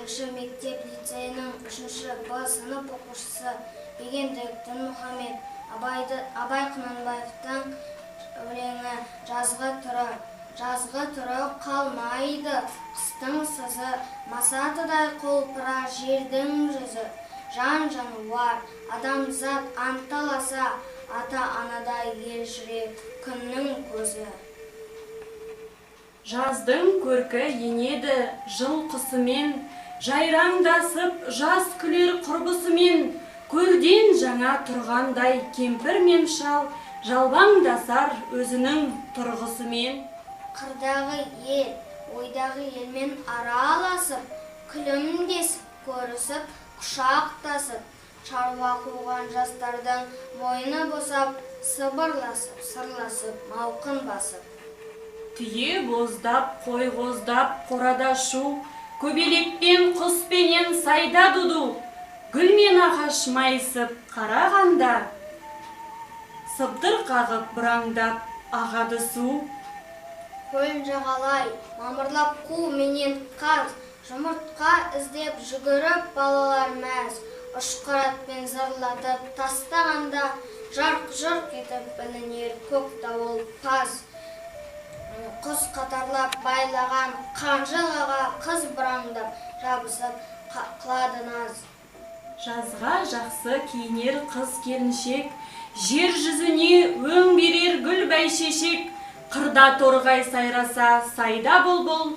Бірінші мектеп лицейінің үшінші Б сынып оқушысы Бегендік Дінмұхамед. Абайды, Абай Құнанбаевтың өлеңі «Жазғы түрі». Жазғы түрі қалмайды, қыстың сызы, масатыдай құлпыра жердің жүзі. Жан жануар, адамзат анталаса, ата анадай елжірер күннің көзі. Жаздың көркі енеді жыл құсымен, жайраңдасып жас күлер құрбысымен, көрден жаңа тұрғандай кемпір мен шал жалбаңдасар өзінің тұрғысымен. Қырдағы ел ойдағы елмен араласып, күлімдесіп көрісіп, құшақтасып, шаруа қуған жастардың мойны босап, сыбырласып, сырласып, мауқын басып. Түйе боздап, қой қоздап, қорада шу, көбелекпен құспенен сайда дуду, гүл мен ағаш майысып қарағанда, сыбдыр қағып бұраңдап ағады су. Көл жағалай мамырлап қу менен қаз, жұмыртқа іздеп жүгіріп балалар мәз, ұшқыр атпен зырлатып тастағанда, жарқ жұрқ етіп білінер көк дауылпаз. Құс қатарлап байлаған қанжығаға қыз бұраңдап жабысып қылады наз. Жазға жақсы киінер қыз келіншек, жер жүзіне өң берер гүл бәйшешек, қырда торғай сайраса, сайда бұлбұл,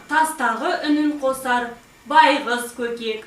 тастағы үнін қосар байғыз көкек.